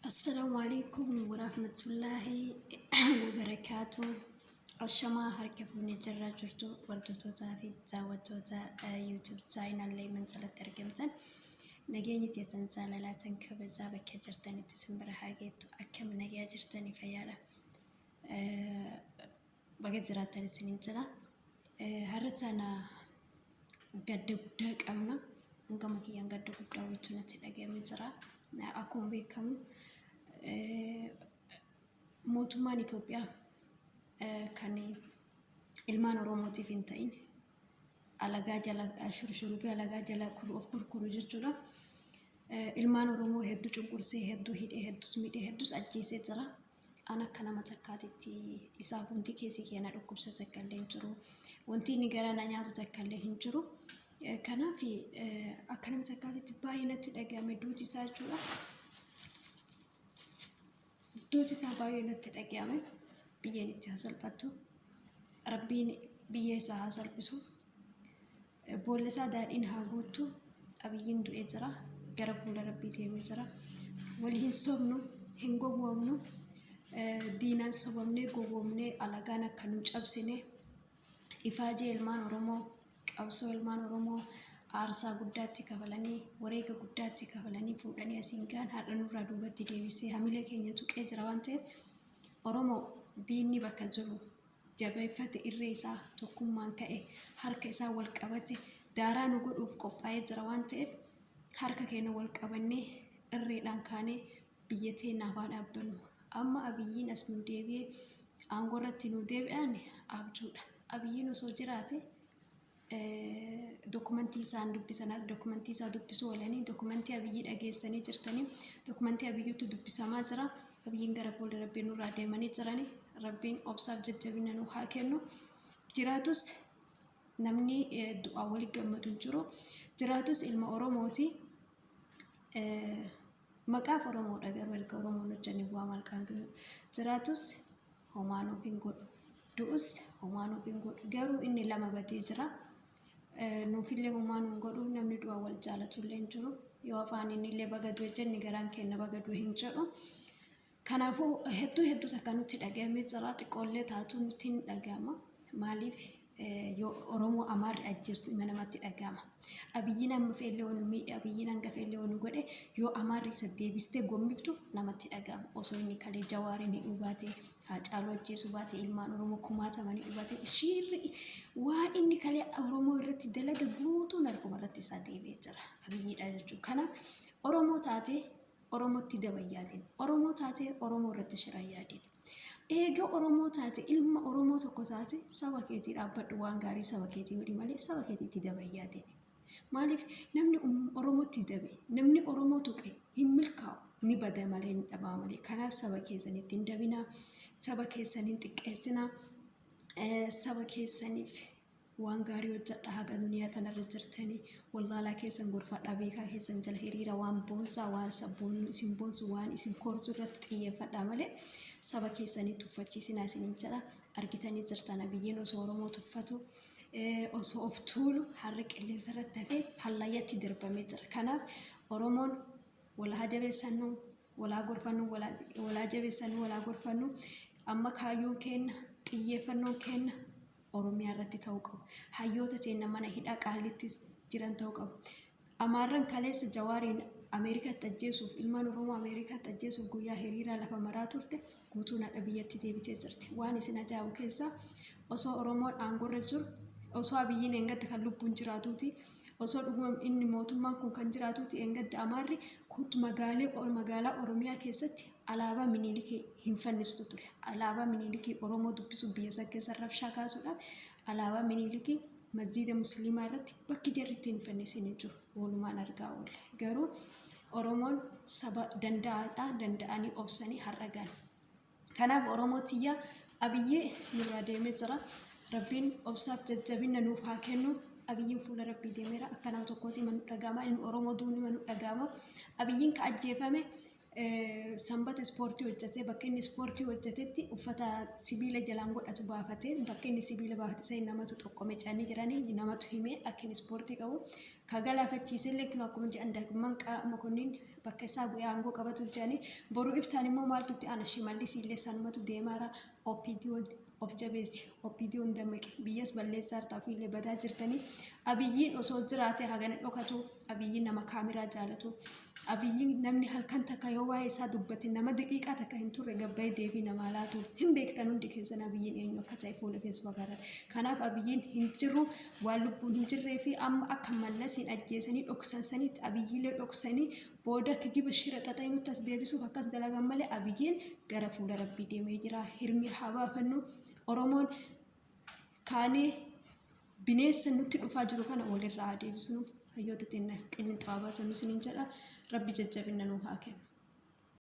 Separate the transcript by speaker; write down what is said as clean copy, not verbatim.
Speaker 1: Assalaamu alaikum warahmatullaahi wabarakaatu. Ashamaa harka fuunee jirraa jirtu hordoftoota fi daawwattoota YouTube channel Leeman jalatti argamtan. Nageenyi teessan jaalalaa tan kabajaa bakka jirtanitti isin bira haa geettu. Akkam nagaa jirtanii fayyaadha. Baga jiraattan isiniin jira. Har'a tana gadda guddaa qabna. Hangama kiyyaan gadda guddaa wayitu natti dhaga'amee jira. Akkuma beekamu mootummaan Itoophiyaa kan ilmaan Oromootiif hin ta'in alagaa jala shurshuruu fi alagaa jala of gurguru jechuudha. Ilmaan Oromoo hedduu cunqursee, hedduu hidhee, hedduus miidhee, hedduus ajjeesee jira. An akka nama takkaatitti isaaf wanti keessi kiyya na dhukkubsu takka illee hin jiru. Wanti inni garaa na nyaatu takka illee hin jiru. Kanaaf akka nama takkaatitti baay'ee natti dhaga'ame duuti isaa jechuudha. Duuti isaa baay'ee natti dhaga'ame. Biyyeen itti haa salphattu. Rabbiin biyyee isaa haa salphisu. Boolla isaa daadhiin haa guuttu. Abiyyiin du'ee jira. Gara fuula Rabbii deemee jira. Wal hin sobnu, hin gowwoomnu. Diinaan sobamnee gowwoomnee alagaan akka nu cabsine ifaajee ilmaan Oromoo, qabsoo ilmaan Oromoo aarsaa guddaatti kafalanii, wareega guddaatti kafalanii fuudhanii asiin gahan har'a nurraa duubatti deebisee hamilee keenya tuqee jira waan ta'eef Oromoo diinni bakka jiru jabeeffate irree isaa tokkummaan ka'e harka isaa wal qabate daaraa nu godhuuf qophaa'ee jira waan ta'eef harka keenya wal qabannee irreedhaan kaanee biyya teennaaf haa dhaabbannu. Amma Abiyyiin as nu deebi'ee aangoo irratti nu deebi'aan abjuudha. Abiyyiin osoo jiraate dokumentii isaan dubbisan dokumentii isaa dubbisuu oolanii dokumentii Abiyyii dhageessanii jirtanii dokumentii Abiyyuutu dubbisamaa jira. Abiyyiin gara fuula Rabbii nurraa deemanii jiranii Rabbiin obsaaf jajjabina nu haa kennu. Jiraatus namni du'aa wali gammadu hin jiru. Jiraatus ilma Oromooti. Maqaaf Oromoodha garuu erga Oromoon hojjenne bu'aa maal kan jiraatus homaa nuuf hin godhu. Du'us homaa nuuf hin godhu. Garuu inni lama batee jira. Nuufillee homaa nuun godhu namni du'a wal jaalatullee hin jiru. Yoo afaan inni illee baga du'e jenne garaan keenya baga du'e hin jedhu. Kanaafuu hedduu hedduu takka nutti dhaga'amee jira. Xiqqoollee taatu nutti hin dhaga'ama. Maaliif yoo Oromoo Amaarri ajjeestu dhimma namatti dhaga'ama. Abiyyiin amma fe'ellee yoo nu miidhe, Abiyyiin hanga fe'ellee yoo nu godhe, yoo Amaarri isa deebistee gommiftu namatti dhaga'ama. Osoo inni kalee Jawaariin hidhuu baate, Haacaaluu ajjeesuu baate, ilmaan Oromoo kumaataman hidhuu baate, shiirri waan inni kalee Oromoo irratti dalage guutuun harkuma irratti isaa deebi'ee jira. Abiyyiidha jechuudha. Kanaaf Oromoo taatee Oromootti daba hin yaadin. Oromoo taatee Oromoo irratti shira hin yaadin. Eega Oromoo taate ilma Oromoo tokko taate saba keetii dhaabbadhu waan gaarii saba keetii godhi malee saba keetiitti daba hin yaadin. Maaliif namni Oromootti dabe namni Oromoo tuqe hin milkaa'u ni bada malee ni dhabaa malee. Kanaaf saba keessanitti hin dabinaa saba keessan hin xiqqeessinaa saba keessaniif Waan gaarii hojjadhaa haga duniyaa tanarra jirtanii wallaalaa keessan gorfadhaa beekaa keessan jala hiriira waan boonsaa waan isin boonsu waan isin korsu irratti xiyyeeffadhaa malee saba keessanii tuffachiisinaa isiniin jedha argitanii jirtan Abiyyiin osoo Oromoo tuffatu osoo of tuulu har'a qilleensa irratti hafee hallayyatti darbamee jira kanaaf Oromoon wal haa jabeessannu wal haa gorfannu wal haa jabeessannu wal haa gorfannu amma kaayyoon keenna xiyyeeffannoon keenna Oromiyaa irratti ta'uu qabu. Hayyoota teenna mana hidhaa Qaallitti jiran ta'uu qabu. Amaarran kaleessa Jawaariin Ameerikaatti ajjeesuuf ilmaan Oromoo Ameerikaatti ajjeesuuf guyyaa hiriiraa lafa maraa turte guutuun hadha biyyatti deebitee jirti. Waan isin ajaa'ibu keessaa osoo Oromoon aangorra jiru osoo Abiyyiin eengadda kan lubbuun jiraatuuti osoo dhuguma inni mootummaan kun kan jiraatuuti eengadda Amaarri kut magaalee magaalaa Oromiyaa keessatti alaabaa Minilikii hin fannistu ture. Alaabaa Minilikii Oromoo dubbisuuf biyya san keessa rabshaa kaasuudhaaf alaabaa Minilikii masjiida Musliimaa irratti bakki jarri itti hin fannisin hin jiru. Walumaan argaa oolle. Garuu Oromoon saba danda'aadha. Danda'anii obsanii har'a gahan. Kanaaf Oromoo tiyya Abiyyi nurraa deemee jira. Rabbiin obsaaf jajjabina nuuf haa kennu. Abiyyiin fuula Rabbii deemeera. Akka nama tokkooti ima nu dhaga'ama. Ilmi Oromoo du'uun ima nu dhaga'ama. Abiyyiin ka ajjeefame Sanbata ispoortii hojjetee, bakka inni ispoortii hojjetetti uffata sibiila jalaan godhatu baafatee, bakka inni sibiila baafate san namatu xoqqome jedhanii jiranii, namatu himee akka inni ispoortii qabu. Ka galaafachiisellee kun akkuma jedhan Daagimman Mokonnin bakka isaa bu'ee aangoo qabatu jedhanii. Boruu iftaan immoo maaltu itti aana? Shimallis illee sanumatu deemaara. OPDOn of jabeessi, OPDOn dammaqe, biyyas balleessaa jirta, ofiillee badaa jirtanii. Abiyyiin osoo jiraate hagana dhokatu. Abiyyiin nama kaameraa jaalatu. Abiyyiin namni halkan takka yoo waa'ee isaa dubbate nama daqiiqaa takka hin turre gabbayee deebii namaa laatu. Hin beektan hundi keessan Abiyyiin eenyu akka ta'e fuula Feesbuuk irratti. Kanaaf Abiyyiin hin jiru, waan lubbuun hin jirree fi amma akka Mallasiin ajjeesanii dhoksan sanitti Abiyyiilee dhoksanii booda kijiba shira xaxanii nutti as deebisuuf akkas dalagan malee, Abiyyiin gara fuula Rabbii deemee jira. Hirmii haa baafannu. Oromoon kaanee bineensa nutti dhufaa jiru kana walirraa haa deebisnu. Hayyoota teenya qillinxoo haa baasannu isiniin jedha. Rabbi jajjabina nuu haa kennu.